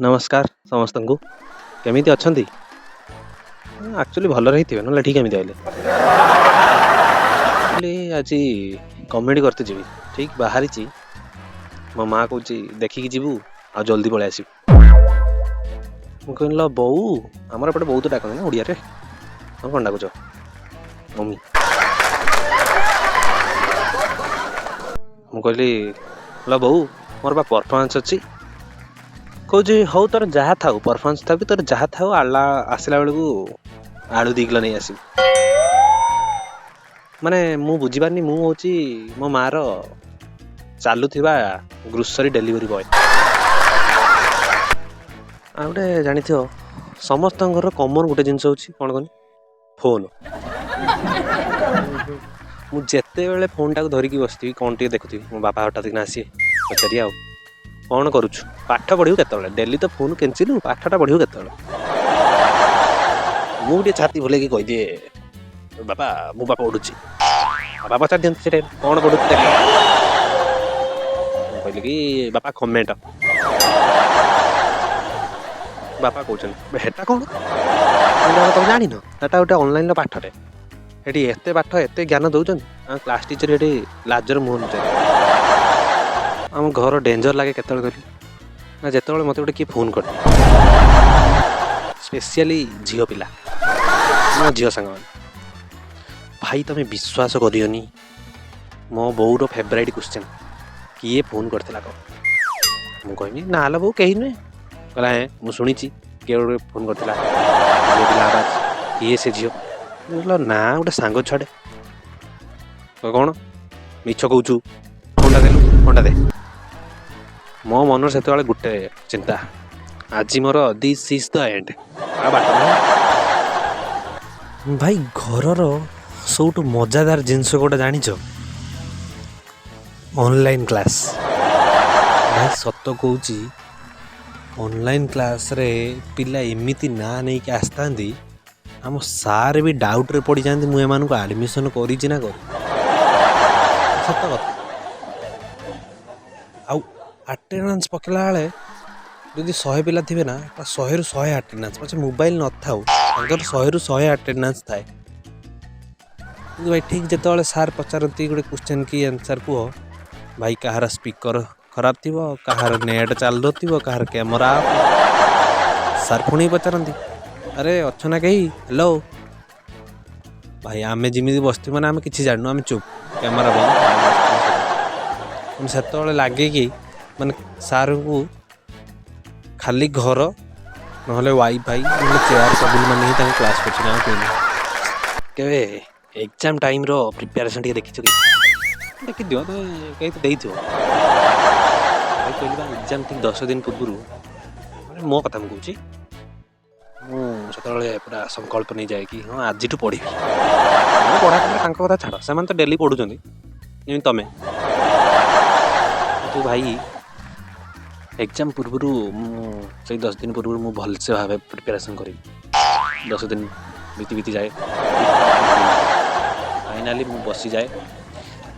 ନମସ୍କାର ସମସ୍ତଙ୍କୁ। କେମିତି ଅଛନ୍ତି? ଆକ୍ଚୁଆଲି ଭଲରେ ହିଁ ଥିବେ, ନହେଲେ ଠିକ୍ କେମିତି ଆଇଲେ? ଆଜି କମେଡ଼ି କରତେ ଯିବି, ଠିକ୍ ବାହାରିଛି। ମୋ ମା କହୁଛି ଦେଖିକି ଯିବୁ ଆଉ ଜଲ୍ଦି ପଳେଇ ଆସିବୁ। ମୁଁ କହିଲି ଲୋ ବୋଉ, ଆମର ଏପଟେ ବହୁତ ଡାକନ୍ତି ନା ଓଡ଼ିଆରେ, ତମେ କ'ଣ ଡାକୁଛ ମମି? ମୁଁ କହିଲି ଲୋ ବୋଉ, ମୋର ବା ପରଫର୍ମାନ୍ସ ଅଛି। କହୁଛି ହଉ ତୋର ଯାହା ଥାଉ, ପରଫର୍ମାନ୍ସ ଥାଉ କି ତୋର ଯାହା ଥାଉ, ଆଲା ଆସିଲା ବେଳକୁ ଆଳୁ 2 କିଲୋ ନେଇ ଆସିବୁ। ମାନେ ମୁଁ ବୁଝିପାରୁନି, ମୁଁ ହେଉଛି ମୋ ମାଆର ଚାଲୁଥିବା ଗ୍ରୋସରୀ ଡେଲିଭରି ବୟ। ଆଉ ଗୋଟେ ଜାଣିଥିବ, ସମସ୍ତଙ୍କ ଘରର କମନ୍ ଗୋଟେ ଜିନିଷ ହେଉଛି କ'ଣ କହନି, ଫୋନ୍। ମୁଁ ଯେତେବେଳେ ଫୋନ୍ଟାକୁ ଧରିକି ବସିଥିବି, କ'ଣ ଟିକେ ଦେଖୁଥିବି, ମୋ ବାପା ହଠାତ୍ କିନା ଆସିବେ ପଚାରି ଆଉ କ'ଣ କରୁଛୁ, ପାଠ ପଢ଼ିବୁ କେତେବେଳେ, ଡେଲି ତ ଫୋନ୍ କେଞ୍ଚିଲୁ, ପାଠଟା ପଢ଼ିବୁ କେତେବେଳେ? ମୁଁ ଟିକେ ଛାତି ଭୁଲେଇକି କହିଦିଏ, ବାପା ମୁଁ ବା ପଢ଼ୁଛି। ବାପା ପଚାରି ଦିଅନ୍ତି ସେଟା କ'ଣ ପଢ଼ୁଛୁ ଦେଖ। ମୁଁ କହିଲି କି ବାପା କମେଣ୍ଟ। ବାପା କହୁଛନ୍ତି ହେଟା କ'ଣ, ତମେ ଜାଣିନ, ହେଟା ଗୋଟେ ଅନଲାଇନ୍ର ପାଠଟେ, ସେଠି ଏତେ ପାଠ ଏତେ ଜ୍ଞାନ ଦେଉଛନ୍ତି, ଆମ କ୍ଲାସ୍ ଟିଚର୍ ଏଠି ଲାଜରେ ମୁହଁ ଲୁଚାଇ। ଆମ ଘର ଡେଞ୍ଜର ଲାଗେ କେତେବେଳେ କହିଲି ନା, ଯେତେବେଳେ ମୋତେ ଗୋଟେ କିଏ ଫୋନ୍ କରିଦିଏ, ସ୍ପେସିଆଲି ଝିଅ ପିଲା, ମୋ ଝିଅ ସାଙ୍ଗମାନେ। ଭାଇ ତମେ ବିଶ୍ୱାସ କରିବନି, ମୋ ବୋଉର ଫେଭରାଇଟ୍ କ୍ୱେଶ୍ଚନ୍, କିଏ ଫୋନ୍ କରିଥିଲା କହ? ମୁଁ କହିବି ନା ଲୋ ବୋଉ କେହି ନୁହେଁ। କହିଲା ହେଁ ମୁଁ ଶୁଣିଛି କିଏ ଗୋଟେ ଫୋନ୍ କରିଥିଲା, ଝିଅ ପିଲା ଆବାଜ, କିଏ ସେ ଝିଅ? ମୁଁ କହିଲି ନା ଗୋଟେ ସାଙ୍ଗ ଛୁଆଟେ। କ'ଣ ମିଛ କହୁଛୁ, ଫୋନ୍ଟା ଦେଲୁ, ଫୋନ୍ଟା ଦେ। ମୋ ମନରେ ସେତେବେଳେ ଗୋଟେ ଚିନ୍ତା, ଆଜି ମୋର this is the end, ଆଉ ବାଟ ନାହିଁ। ଭାଇ ଘରର ସବୁଠୁ ମଜାଦାର ଜିନିଷ ଗୋଟେ ଜାଣିଛ? Online class. ଭାଇ ସତ କହୁଛି, ଅନଲାଇନ୍ କ୍ଲାସ୍ରେ ପିଲା ଏମିତି ନାଁ ନେଇକି ଆସିଥାନ୍ତି, ଆମ ସାର୍ ବି ଡାଉଟ୍ରେ ପଡ଼ିଯାଆନ୍ତି ମୁଁ ଏମାନଙ୍କୁ ଆଡ଼ମିସନ୍ କରିଛି ନା କରି। ସତ କଥା। ଆଉ ଆଟେଣ୍ଡାନ୍ସ ପକେଇଲା ବେଳେ ଯଦି 100 ପିଲା ଥିବେ ନା, 100ରୁ 100 ଆଟେଣ୍ଡାନ୍ସ, ପଛେ ମୋବାଇଲ ନଥାଉ, ତାଙ୍କର 100ରୁ 100 ଆଟେଣ୍ଡାନ୍ସ ଥାଏ। କିନ୍ତୁ ଭାଇ ଠିକ୍ ଯେତେବେଳେ ସାର୍ ପଚାରନ୍ତି ଗୋଟେ କ୍ୱେଶ୍ଚନ୍ କି ଆନ୍ସର୍ କୁହ, ଭାଇ କାହାର ସ୍ପିକର ଖରାପ ଥିବ, କାହାର ନେଟ୍ ଚାଲୁନଥିବ, କାହାର କ୍ୟାମେରା ଅଫ୍। ସାର୍ ପୁଣି ପଚାରନ୍ତି ଆରେ ଅଛ ନା କେହି, ହ୍ୟାଲୋ। ଭାଇ ଆମେ ଯେମିତି ବସିଥିବୁ ମାନେ ଆମେ କିଛି ଜାଣିନୁ, ଆମେ ଚୁପ୍, କ୍ୟାମେରା ବନ୍ଦ। ସେତେବେଳେ ଲାଗେ କି ମାନେ ସାର୍ଙ୍କୁ ଖାଲି ଘର ନହେଲେ ୱାଇଫାଇ ନହେଲେ ଚେୟାର ଟେବୁଲ୍ ମାନେ ହିଁ ତାଙ୍କୁ କ୍ଲାସ୍ କରୁଛନ୍ତି, ଆଉ କେହି ନୁହେଁ। କେବେ ଏକ୍ଜାମ୍ ଟାଇମ୍ର ପ୍ରିପାରେସନ୍ ଟିକେ ଦେଖିଛ କି? ଦେଖିଥିବ ତ, କେହି ତ ଦେଇଥିବ। ଭାଇ କହିଲି ବା ଏକ୍ଜାମ୍ ଠିକ୍ 10 ଦିନ ପୂର୍ବରୁ, ମାନେ ମୋ କଥା ମୁଁ କହୁଛି, ମୁଁ ସେତେବେଳେ ପୁରା ସଂକଳ୍ପ ନେଇଯାଏ କି ହଁ ଆଜିଠୁ ପଢ଼ିବି। ମୁଁ ପଢ଼ା ତାଙ୍କ କଥା ଛାଡ଼, ସେମାନେ ତ ଡେଲି ପଢ଼ୁଛନ୍ତି ଯେମିତି ତମେ। କିନ୍ତୁ ଭାଇ ଏକ୍ଜାମ୍ ପୂର୍ବରୁ ମୁଁ ସେଇ 10 ଦିନ ପୂର୍ବରୁ ମୁଁ ଭଲସେ ଭାବେ ପ୍ରିପାରେସନ୍ କରିବି। 10 ଦିନ ବିତି ବିତି ଯାଏ, ଫାଇନାଲି ମୁଁ ବସିଯାଏ,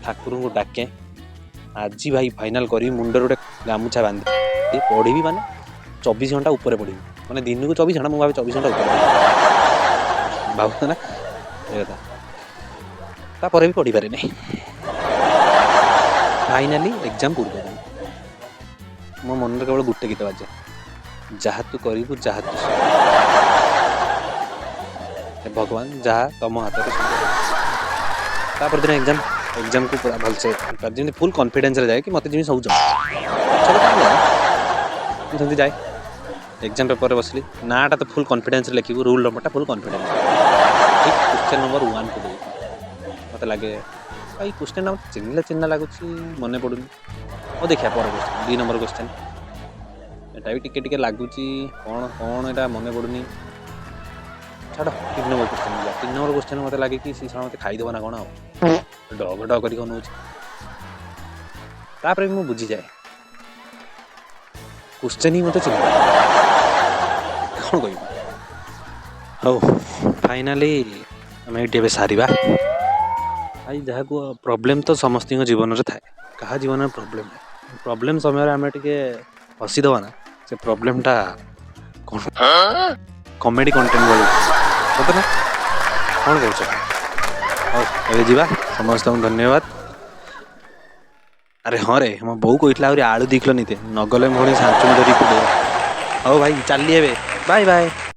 ଠାକୁରଙ୍କୁ ଡାକେ, ଆଜି ଭାଇ ଫାଇନାଲ୍ କରିବି, ମୁଣ୍ଡରେ ଗୋଟେ ଗାମୁଛା ବାନ୍ଧି ପଢ଼ିବି, ମାନେ 24 ଘଣ୍ଟା ଉପରେ ପଢ଼ିବି, ମାନେ ଦିନକୁ 24 ଘଣ୍ଟା, ମୁଁ ଭାବେ 24 ଘଣ୍ଟା ଉପରେ ଭାବୁଛ ନା ଏ କଥା। ତାପରେ ବି ପଢ଼ିପାରେନି। ଫାଇନାଲି ଏକ୍ଜାମ୍ ପୂର୍ବ ଦିନ ମୋ ମନରେ କେବଳ ଗୋଟେ ଗୀତ ବାଜେ, ଯାହା ତୁ କରିବୁ ଯାହା ତୁ, ଭଗବାନ ଯାହା ତମ ହାତରେ। ତାପର ଦିନ ଏକ୍ଜାମ୍, ଏକ୍ଜାମ୍କୁ ପୁରା ଭଲସେ ଯେମିତି ଫୁଲ୍ କନଫିଡେନ୍ସରେ ଯାଏ କି ମୋତେ ଯେମିତି ସବୁ ଜଣା, ମୁଁ ସେମିତି ଯାଏ। ଏକ୍ଜାମ୍ ପେପରରେ ବସିଲି, ନାଁଟା ତ ଫୁଲ୍ କନଫିଡେନ୍ସରେ ଲେଖିବୁ, ରୋଲ୍ ନମ୍ବରଟା ଫୁଲ୍ କନଫିଡେନ୍ସ, ଠିକ୍ କ୍ୱେଶ୍ଚନ୍ ନମ୍ବର 1କୁ ଦେବି। ମୋତେ ଲାଗେ ଏଇ କ୍ୱେଶ୍ଚନ୍ଟା ମୋତେ ଚିହ୍ନିଲା ଚିହ୍ନିଲା ଲାଗୁଛି, ମନେ ପଡ଼ୁନି, ହଉ ଦେଖିବା ପର କ୍ୱେଶ୍ଚନ୍, 2 ନମ୍ବର କ୍ୱେଶ୍ଚନ୍, ଏଇଟା ବି ଟିକେ ଟିକେ ଲାଗୁଛି କ'ଣ କ'ଣ ଏଇଟା ମନେ ପଡ଼ୁନି, ଛାଡ଼ 3 ନମ୍ବର କ୍ୱେଶ୍ଚନ୍ ଯିବା। 3 ନମ୍ବର କ୍ୱେଶ୍ଚନ୍ ମୋତେ ଲାଗେ କି ସେ ଶଳା ମୋତେ ଖାଇଦେବ ନା କ'ଣ, ଆଉ ଡଗ ଡଗ କରିକି ଅନଉଛି। ତାପରେ ବି ମୁଁ ବୁଝିଯାଏ କ୍ୱେଶ୍ଚନ୍ ହିଁ ମୋତେ ଚିନ୍ତା, କ'ଣ କହିବି। ହଉ ଫାଇନାଲି ଆମେ ଏଇଠି ଏବେ ସାରିବା। ଭାଇ ଯାହାକୁ ପ୍ରୋବ୍ଲେମ୍ ତ ସମସ୍ତଙ୍କ ଜୀବନରେ ଥାଏ, କାହା ଜୀବନରେ ପ୍ରୋବ୍ଲେମ୍ ନାହିଁ। ପ୍ରୋବ୍ଲେମ୍ ସମୟରେ ଆମେ ଟିକେ ହସିଦେବା ନା, ସେ ପ୍ରୋବ୍ଲେମଟା କ'ଣ କମେଡ଼ି କଣ୍ଟେଣ୍ଟ ଭଳି ସତ ନା କ'ଣ କହୁଛ? ହଉ, ଏବେ ଯିବା। ସମସ୍ତଙ୍କୁ ଧନ୍ୟବାଦ। ଆରେ ହଁ ରେ, ମୋ ବୋଉ କହିଥିଲା ଆହୁରି ଆଳୁ 2 କିଲୋ ନେଇତେ। ନଗଲେ ପୁଣି ସାଞ୍ଚୁଣି ଧରିକି ପଡ଼ିବ। ହଉ ଭାଇ, ଚାଲି ଏବେ। Bye bye.